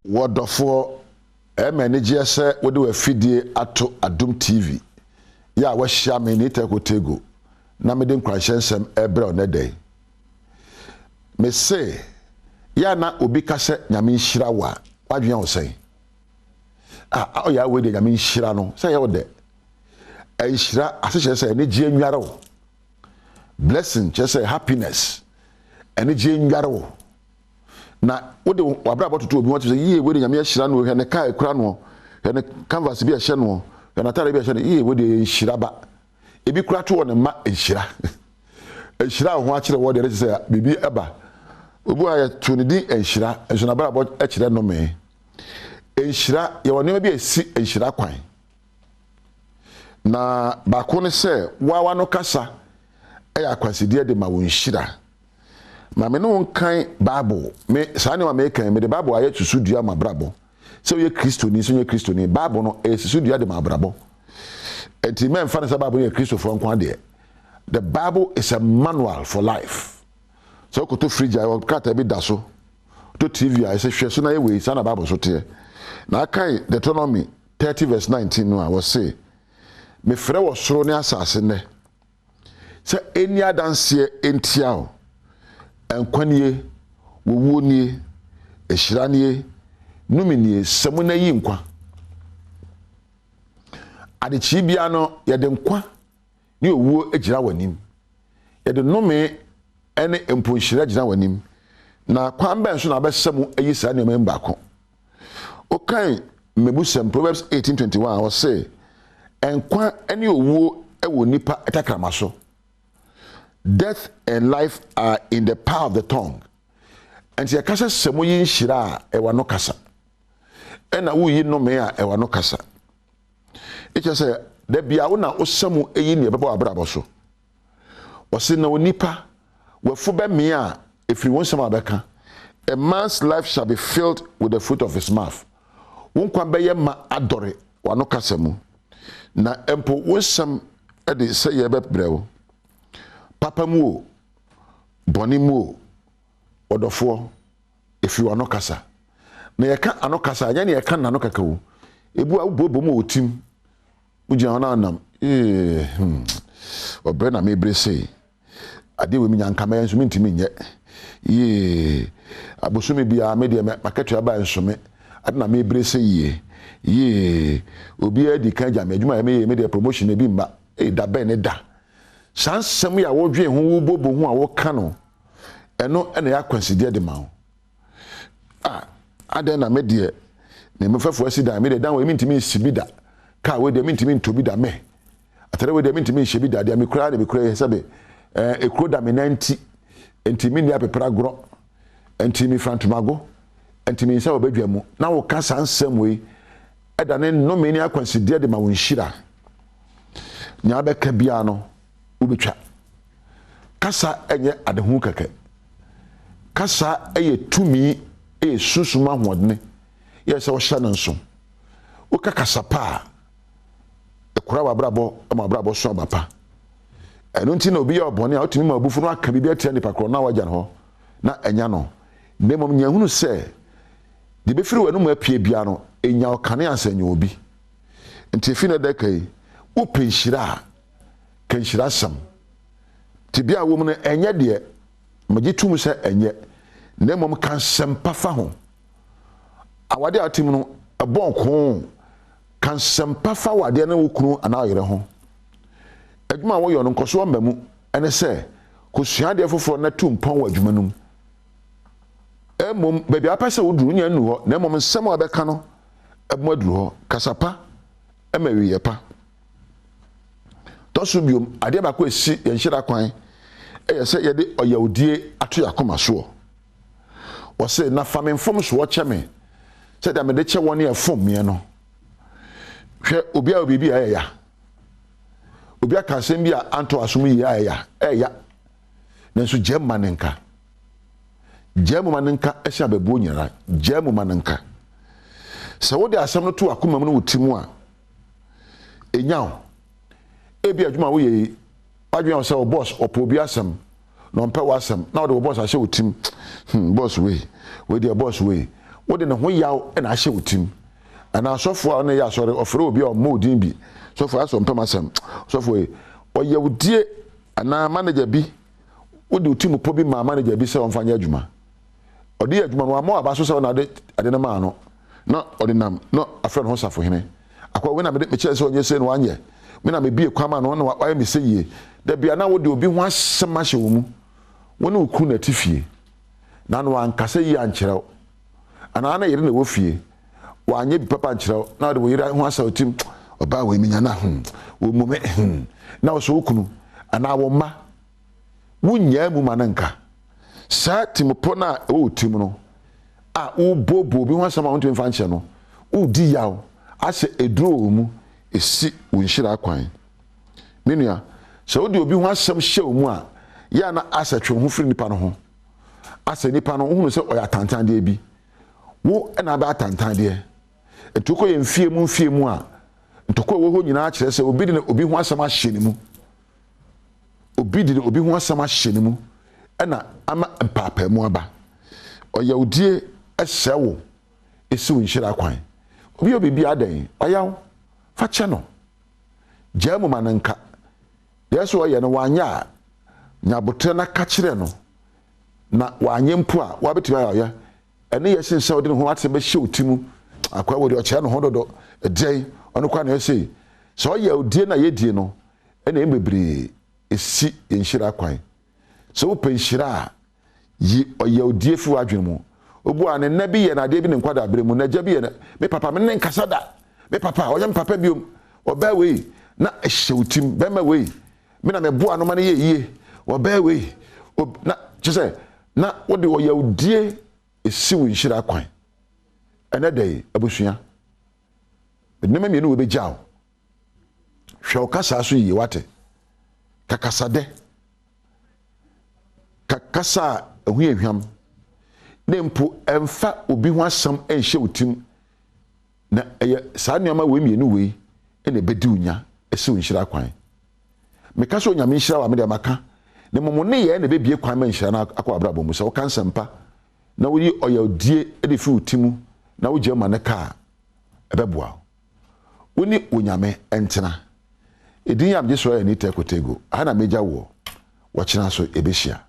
Wɔdɔfoɔ, ɛyɛ me anigyeɛ sɛ wode w'afidie ato Adom TV yɛ a woahyia me, Nita Kotego, na mede nkuranhyɛ nsɛm rebrɛ wo nnɛ da yi. Mese, yɛ a na obi ka sɛ Nyame nhyira wo a, w'adwene yɛ wo sɛn? Ah, ɔyɛ a wei deɛ Nyame nhyira no, sɛ ɛyɛ wo dɛ. Nhyira ase kyerɛ sɛ anigyeɛ nware wo. Blessing kyerɛ sɛ happiness, anigyeɛ nware wo. Na wode w'abrabɔ toto obi ho ate sɛ yie wei de Nyame ahyira no hwɛ ne kaa ekura no hwɛ ne canvas bi a ɛhyɛ no hwɛ n'ataade bi a ɛhyɛ no yie wei deɛ yɛ nhyira ba ebi kura to wɔ ne mma nhyira nhyira a ho akyerɛ wɔ deɛ ne kyerɛ sɛ biribi ɛba obi a yɛto ne din nhyira nso n'abrabɔ kyerɛ nnome nhyira yɛwɔ nneɛma bi a ɛsi nhyira kwan na baako ne sɛ wawa no kasa ɛyɛ akwansideɛ de ma wo nhyira Ma me ne wo nkan Bible. Me, saa nneɛma meka yi, mede Bible ayɛ susudua ma abrabɔ. Sɛ woyɛ Kristoni, sɛ wonyɛ Kristoni, Bible no, ɛyɛ susudua de ma abrabɔ. Enti mɛmfa no sɛ Bible no yɛ Kristofoɔ nko adeɛ. The Bible is a manual for life. Sɛ wokɔtɔ fridge a, ɛwɔ krataa bi da so. Wotɔ TV a, ɛsɛ hwɛ so na yɛ wei, saa na Bible so teɛ. Na akan Deuteronomy 30 verse 19 no a, wɔse, Mefrɛ wɔ soro ne asase nnɛ, Sɛ ɛnni adanseɛ ntia wo. Nkwa nie, wowuo nie, ahyira nie, nome nie, sɛ mo na yi nkwa. Adekyee biara no, yɛde nkwa ne owuo gyina w'anim. Yɛde nnome ne mpo nhyira gyina w'anim. Na kwan bɛn so na wobɛsa mu ayi saa nneɛma yi mu baako? Wokan Mmebusɛm, Proverbs 18:21 a, ɔse, Nkwa ne owuo wɔ nipa tɛkrɛma so. Death and life are in the power of the tongue. Nti yɛka sɛ sɛ moyi nhyira a, ɛwɔ ano kasa. Ɛna woyi nnome a, ɛwɔ ano kasa. Ɛkyɛ sɛ da bia wo na wosa mu yi nea ɛbɛbɔ w'abrabɔ so. Ɔse na onipa, w'afu bɛmee a, ɛfiri wo nsɛm a wobɛka. A man's life shall be filled with the fruit of his mouth. Wo nkwa bɛyɛ ma adɔre w'ano kasa mu, na mpo wo nsɛm de sɛeɛ bɛbrɛ wo. Papa mu o, bɔne mu o, ɔdɔfoɔ, ɛfiri w'ano kasa. Na yɛka ano kasa a, ɛnyɛ nea yɛka n'ano kɛkɛ o. Ebi wɔ a wobobɔ mu wɔ wo tirim, Wogyina hɔ na anam, ee, hmm, ɔbrɛ na mebrɛ sei. Adeɛ wei menya nka mɛyɛ nso mentumi nyɛ. Yee, abosome biara me deɛ m'akatua ba nso me. Ade na mebrɛ sɛ yie. Yee, obiara di kan gya me adwuma yɛ meyɛ me deɛ promotion ebi mma. Ee, da bɛn ne da. Saa nsɛm yi a wodwen ho wobobo ho a woka no, ɛno na ɛyɛ akwansideɛ de ma wo. Ah, adɛn na me deɛ, me mfɛfoɔ asi dan, me deɛ dan wei mentumi nsi bi da, kaa wei deɛ mentumi ntɔ bi da, me atade wei deɛ mentumi nhyɛ bi da, deɛ mekura na mekura yi sɛbe eh, ekuro da me nan nti, nti menni apepra gorɔ, nti mefira ntomago, nti me nsa wɔ badwa mu, na woka saa nsɛm wei, ɛda ne nnome ne akwansideɛ de ma wo nhyira. Nea wobɛka biara no, wobɛtwa. Kasa nyɛ adehu kɛkɛ. Kasa yɛ tumi, yɛ sunsum ahoɔdene, yɛ sɛ wohyɛ no nso. Woka kasa pa a, ɛkora w'abrabɔ ma w'abrabɔ so aba pa. Ɛno nti na obi yɛ ɔbɔne a, wotumi ma abufuo no aka biribi atia nipa korɔ na wagya no hɔ na anya no. Na mmom nya hunu sɛ, deɛ ɛbɛfiri w'anomu apue biara no, ɛnya ɔkane ansa anya obi. Nti ɛfiri nnɛ da ka yi, wopɛ nhyira a, ka nhyira asɛm. Tebea a wɔ mu no, ɛnyɛ deɛ megye tom sɛ ɛnyɛ, na mmom ka nsɛmpa fa ho. Awadeɛ a wote mu no, ɛbɔ nko. Ka nsɛmpa fa w'adeɛ ne wo kunu anaa ɔyere ho. Adwuma a woyɔ no, nkɔsoɔ mma mu. Ɛne sɛ, kɔsua adeɛ foforɔ na tu mpɔn wɔ adwuma no mu. Mmom, baabi a wopɛ sɛ woduru, wonya nnuru hɔ, na mmom nsɛm a wobɛka no bɛma aduru hɔ. Kasa pa ma awieeɛ pa. Tɔ so biom, adeɛ baako a ɛsi yɛn nhyira kwan yɛ sɛ yɛde ɔyawdie ato yɛn akoma soɔ. Ɔse, na fa me mfomsoɔ kyɛ me sɛdeɛ mede kyɛ wɔn a ɛfom meɛ no. Hwɛ, obi a wɔ biribi a ɛyɛ ya. Obi aka asɛm bi a antɔ asom yie a ɛyɛ ya, ɛyɛ ya. Nanso gyaa mu ma ne nka. Gyaa mu ma ne nka ɛhyɛ abɛbuo nyinara. Gyaa mu ma ne nka. Sɛ wode asɛm no to akoma mu ne wo ti mu a, Enya wo. Ebia adwuma a woyɛ yi, w'adwene yɛ wo sɛ wo boss ɔpɛ obi asɛm na ɔmpɛ w'asɛm na ɔde wo boss ahyɛ wo tirim. Hmm, boss wei, wei deɛ boss wei. Wode ne ho yaw na ahyɛ wo tirim. Anaa sɔfo a ɔne yɛ asɔre, ɔfrɛ obi a ɔmmɔ wo din bi, sɔfo asɔ mpam asɛm, sɔfo yi, ɔyawdie anaa manager bi, wode wo tirimupɔ bi maa manager bi sɛ ɔmfa nyɛ adwuma. Ɔde yɛ adwuma no, wammɔ w'aba so sɛ ɔna ɔde ade no maa no, na ɔde nam na afrɛ ne ho safohene. Akoa wei na mede mekyerɛ sɛ ɔnyɛ sei na wanyɛ. Me na mebue kwan maa no na wayɛ me sɛ yie. Da bi a na wode obi ho asɛm ahyɛ wo mu. Wo ne wo kunu na ɛte fie. Na na wankasa yie ankyerɛ wo. Anaa na yere na ɛwɔ fie. Wanyɛ bi papa ankyerɛ wo. Na ɔde wo yere ho asɛ wo tirim. Ɔbaa wei menya no a, hmm, wɔmmu me, hmm. Na ɔsɛ wo kunu anaa wo mma. Wonnyaa mu ma no nka. Saa tirimupɔ no a ɛwɔ wo tirim no a wobooboo obi ho asɛm a wontumi mfa nkyerɛ no, woredi yaw asɛ aduro wɔ wo mu, esi wo nhyira kwan. Me nua, sɛ wode obi ho asɛm hyɛ wo mu a, yɛ a na asɛ twe wo ho firi nipa no ho. Asɛ nipa no, wohunu sɛ ɔyɛ atantandeɛ bi. Wo na abɛ atantandeɛ. Nti wokɔ yɛn fie mu mfie mu a, ntɔkwa a ɛwɔ hɔ nyinaa kyerɛ sɛ obi de obi ho asɛm ahyɛ ne mu. Obi de obi ho asɛm ahyɛ ne mu na ama mpaapaemu aba. Ɔyawdie sɛe wo, esi wo nhyira kwan. Obi yɛ wo biribi a adɛn? Ɔyaw. Fa kyɛ no. Gyaa mu ma no nka. Deɛ ɛsɛ ɔyɛ no wanyɛ a, nya aboterɛ na ka kyerɛ no. Na wanyɛ mpo a, woabɛtumi ayɛ ɔyɛ. Ɛno yɛ sen sɛ wode ne ho asɛm bɛhyɛ wo ti mu. Akoa wei deɛ ɔkyerɛ ne ho dodo. Ɛdeɛn? Ɔno koraa na ɛyɛ sei. Sɛ ɔyawdie no a yɛdie no, ɛna yɛn bebree si yɛn nhyira kwan. Sɛ wopɛ nhyira a, yi ɔyawdie fi w'adwene mu. Obu a ne nna bi yɛ no adeɛ bi ne nkwadaaberɛ mu, n'agya bi yɛ no, me papa me ne no nkasa da, me papa ɔnyɛ me papa biom, ɔbaa wei na ɛhyɛ wo tirim, bɛrima wei me na meboa no ma no yɛ yie, ɔbaa wei, na kyerɛ sɛ na wode ɔyawdie si wo nhyira kwan. Ɛnɛ da yi, abusua, nneɛma mmienu wei bɛgya wo. Hwɛ wo kasaa so yie, wate? Ka kasadɛ. Ka kasa a ɛho yɛ hwam. Na mpo ɛmfa obi ho asɛm nhyɛ wo tirim. Na ɛyɛ saa nneɛma wei mmienu wei na ɛbɛdi wo nya, ɛsi wo nhyira kwan. Meka sɛ Onyame nhyira wo a, me deɛ maka. Na mmom wo nneyɛɛ na ɛbɛbie kwan ma nhyira no akɔ w'abrabɔ mu. Sɛ woka nsɛmpa na woyi ɔyawdie de fi wo ti mu na wogyae ma no ka a, ɛbɛboa wo. Wo ne Onyame ntena. Edin yi a megye so ara yɛ Anita Kotego. Aha na megya woɔ. Wɔkyena so yɛbɛhyia.